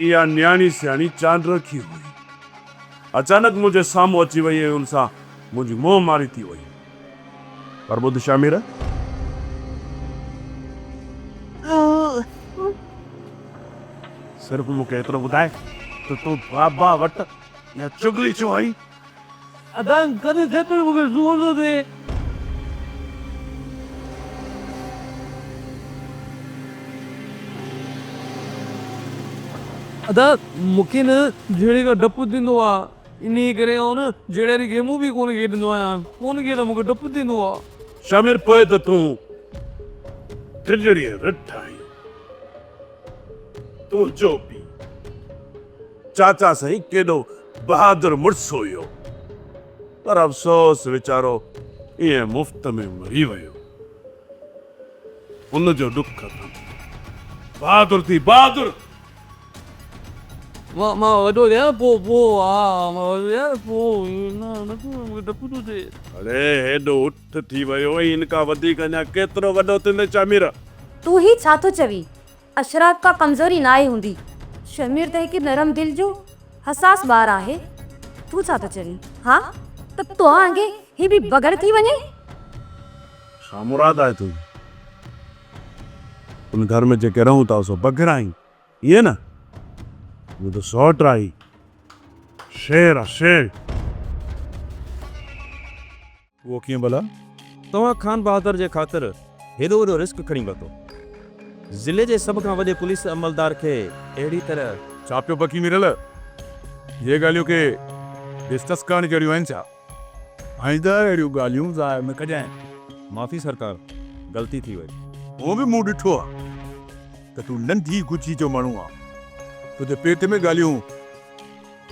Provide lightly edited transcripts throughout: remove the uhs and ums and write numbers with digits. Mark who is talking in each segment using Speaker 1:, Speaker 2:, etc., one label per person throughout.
Speaker 1: اها نياڻي سياڻي چانڊرکي هئي. اچانڪ منهنجي سامهون اچي وئي ۽ ان سان منهنجي منهن ماري ٿي وئي. پر ٻڌ شامير! صرف مون کي ايترو ٻڌاء ته تون بابا وٽ اها چغلي ڇو هنئي؟
Speaker 2: ادا ڪڏهن ٿئي پيو مون کي زور ٿو ٿئي. ادا مون کي نه جهيڙي کان ڊپ ٿيندو آ انهي ڪري آئون نه جهيڙي واري گيمون به ڪونه کيڏندو آهيان ڪونه کيڏان مون کي ڊپ ٿيندو آ.
Speaker 1: شامر پوء ته تون ڊڄڻيء رٺ آهين. تنهنجو پيء چاچا سائين ڪيڏو بهادر مڙس هيو پر افسوس ويچارو ائين مفت ۾ مري ويو. ان جو ڏک اٿم. بهادر ٿي بهادر.
Speaker 2: مان مان وڏو ٿيان پوء پوء ها مان وڏو ٿيان پوء نه نه مون کي ڊپ ٿو ٿئي.
Speaker 1: اڙي هيڏو اٺ ٿي ويو ۽ ان کان وڌيڪ اڃا ڪيترو وڏو ٿيندين شهمير.
Speaker 3: تون هي ڇا ٿو چوين؟ اشراق ڪا ڪمزوري ناهي هوندي. شهمير ته هڪ نرم دل جو حساس ٻار آهي. تون ڇا ٿو چوين؟ ها ته تو وانگي هي به بگهڙ ٿي وڃي؟
Speaker 1: ڇا مراد آهي تنهنجي؟ ان گهر ۾ جيڪي رهون ٿا سو بگهڙ آهين، ائين نه؟ منهنجو سئوٽ آهي، شير آ شير.
Speaker 4: اهو ڪيئن ڀلا؟
Speaker 5: توهان خان بهادر جي خاطر هيڏو وڏو رسڪ کڻي ورتو. ضلعي جي سڀ کان وڏي پوليس عملدار کي اهڙي طرح.
Speaker 4: ڇا پيو بڪين ميرل؟ اهي ڳالهيون ڪي ڊسڪس ڪرڻ جهڙيون آهن ڇا؟ آئنده اهڙيون ڳالهيون ظاهر نه ڪجانء.
Speaker 5: معافي سرڪار، غلطي ٿي وئي.
Speaker 4: هونء به مون ڏٺو آهي ته تون ننڍي ڳجهي جو ماڻهو آن. تنهنجي پيٽ ۾ ڳالهيون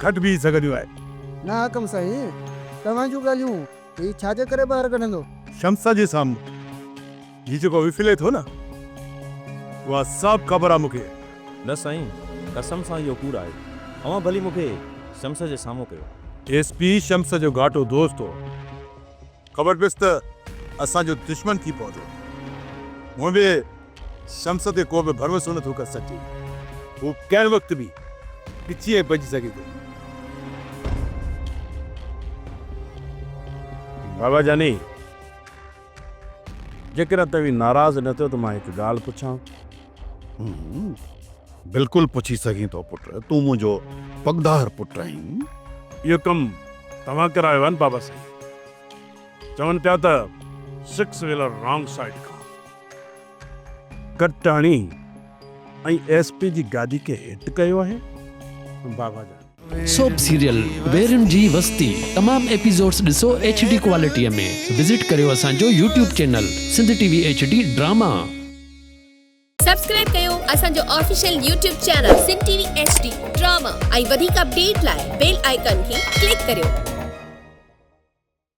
Speaker 4: گهٽ بيهي سگهنديون آهن.
Speaker 6: نه حاڪم سائين، توهان جون ڳالهيون هي ڇا جي ڪري ٻاهر ڪڍندو؟
Speaker 4: شمس جي سامهون هي جيڪو وڦلي ٿو نه، اها سڀ خبر آ مون کي.
Speaker 5: نه سائين، قسم سان اهو ڪوڙ آهي. اوهان ڀلي مون کي شمس جي سامهون ڪيو.
Speaker 4: ايس پي شمس جو گهاٽو دوست هو. خبر پيس ته اسان جو دشمن ٿي پوندو. هونء به شمس تي ڪو به ڀروسو نه ٿو ڪري سگهجي. هو ڪنهن وقت به ڳچيء ۾ پئجي سگهي ٿو.
Speaker 1: بابا جاني، جيڪڏهن توهين ناراض نه ٿيو ته مان هڪ ڳالهه پڇان؟
Speaker 4: بلڪل پڇي سگهين ٿو پٽ، تون منهنجو پڳدار پٽ آهين.
Speaker 1: اهو ڪم توهان ڪرايو آهي نه بابا سائين. چون پيا ته سڪس ويلر رانگ سائيڊ کان ڪٽ هڻي ۽ ايس پي جي گاڏي کي هٽ ڪيو آهي بابا جان.
Speaker 7: سوپ سيريل ويرين جي وستي تمام ايپيسوڊس ڏسو ايڇ ڊي ڪوالٽي ۾ وزٽ ڪريو اسان جو YouTube channel Sindh T V H D drama.
Speaker 8: Subscribe ڪيو اسان جو official YouTube channel Sindh T V H D drama ۽ وڌيڪ اپڊيٽ لاء بيل آئيڪان کي ڪلڪ ڪريو.